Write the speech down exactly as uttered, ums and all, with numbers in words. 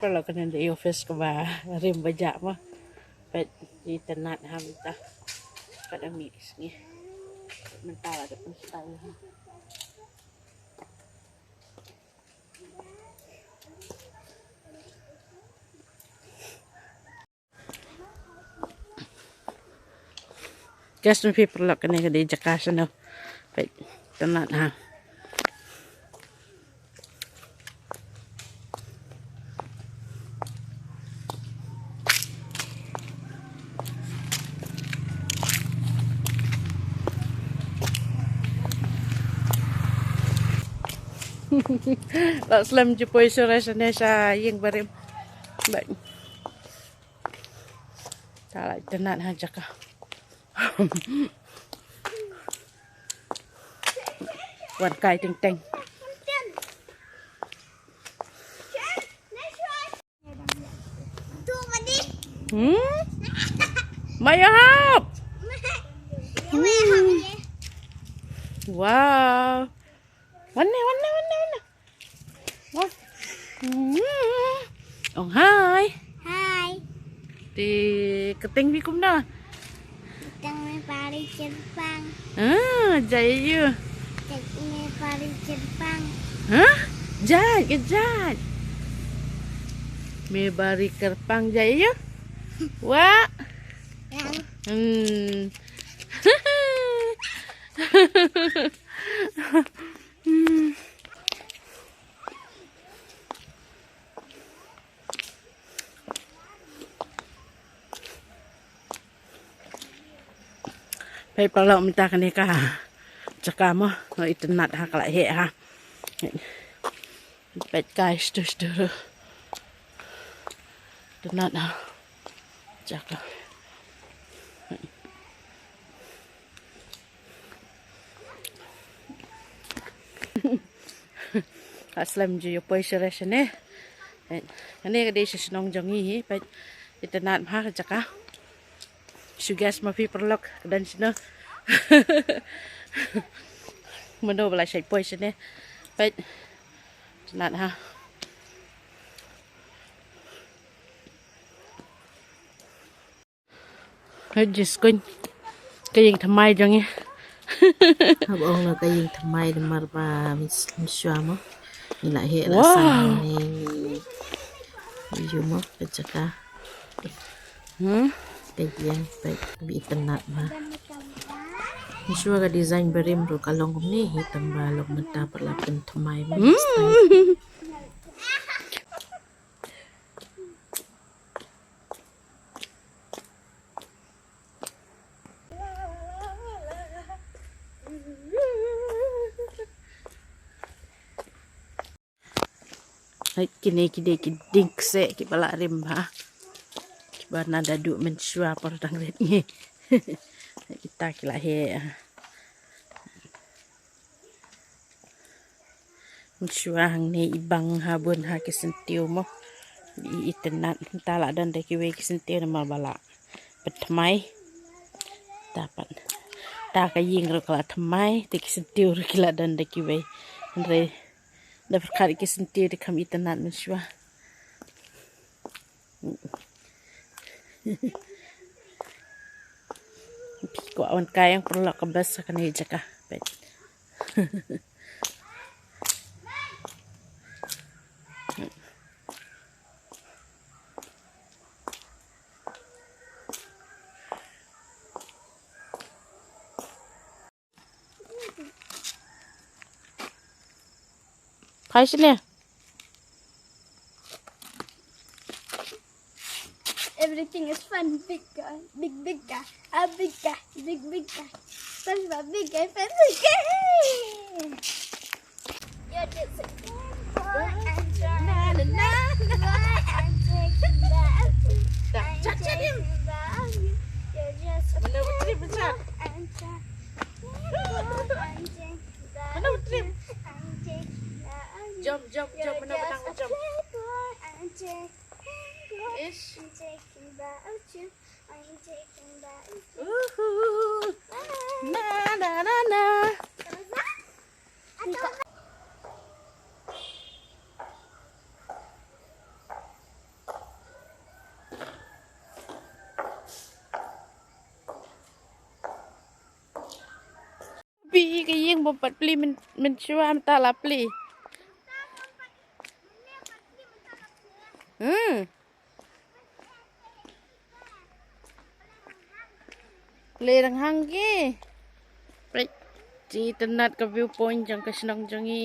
Paralok, kane dei office kaba rim ba jah mo. Peit, itynnad ha mynta. Pat ami sngi. Mynta la dep mynta. Guys, ma phi paralok, kane ka dei jaka shano. Peit, itynnad ha. La slem ju poi shuwa shane sha ïing barim. Peit. Te la itynnad ha jaka. Wan kai teng teng. Hmm? Maya hap. Hmm. Wow. Wan ne, wan ne, wan ne, wan ne. Wah. Hmm. Ong hai. Hai. Te kyrteng phi kumno? Kyrteng me Pari Kyrpang. Ah, jai ïa u. Kyrteng me Pari Kyrpang. Hah? Jai, ka jai. Me Bari Kyrpang, jai ïa u. Wah. Yang. Hmm. Hmm. Peit paralok, mynta kane ka jaka mo, nga itynnad ha, ka la heh ha. Peit kai shtu shtu. Itynnad ha jaka. La slem ju ïa poi shuwa shane. Kane ka dei sha shnong jong ngi hi, peit itynnad bha ka jaka. Shu guess ma phi paralok, ka don shano. Mano ba la shait poi shane. Peit itynnad ha. Hei, jiskuin. Ka ïing thymmai jong ngi. Hap ong na ka ïing thymmai namar ba myn-, mynshuwa mo. Ngi la heh la, wow, san ne ngi ïoh mo ka jaka. Hmm? Ka ïing, peit, ba itynnad bha. Mynshuwa ka design barim ruh ka long kumne hi, tang ba long mynta pat la pynthymmai mo. Hmm. Hai, kine ki dei ki dieng kseh kiba la rim bha. Kiba na da duh mynshuwa por dang rit ngi. Hai, kita ki la heh. Mynshuwa hangne i bang ha bun ha ki syntiew mo. I, itynnad, mynta la don da kiwei ki syntiew namar ba la pynthymmai. Ta pat, ta ka ïing ruh ka la thymmai, te ki syntiew ruh ki la don da kiwei. Hynrei da pyrkhat ki syntiew te kham itynnad mynshuwa. Phi kwah wan kai ïa paralok, ka best ha kane ka jaka. Peit. Phai shane. Everything is fun, big guy, big, big guy, a big guy, big, big guy. Fun for big guy, fun big guy. You're just a boy and na, na, na, na. Boy and take love. Dah, I'm chat, chat, diam. Taking love you. You're just a boy and chat. Mana Putri? Jom, jom, jom. Mana Benang, jom. Ish. Uhu. Na, na, na, na. Buka. Pi ka ïing bym pat plie myn, mynshuwa mynta la plie. Hmm. Plie dang hang ki. Peit. Te itynnat ka viewpoint jong ka shnong jong ngi.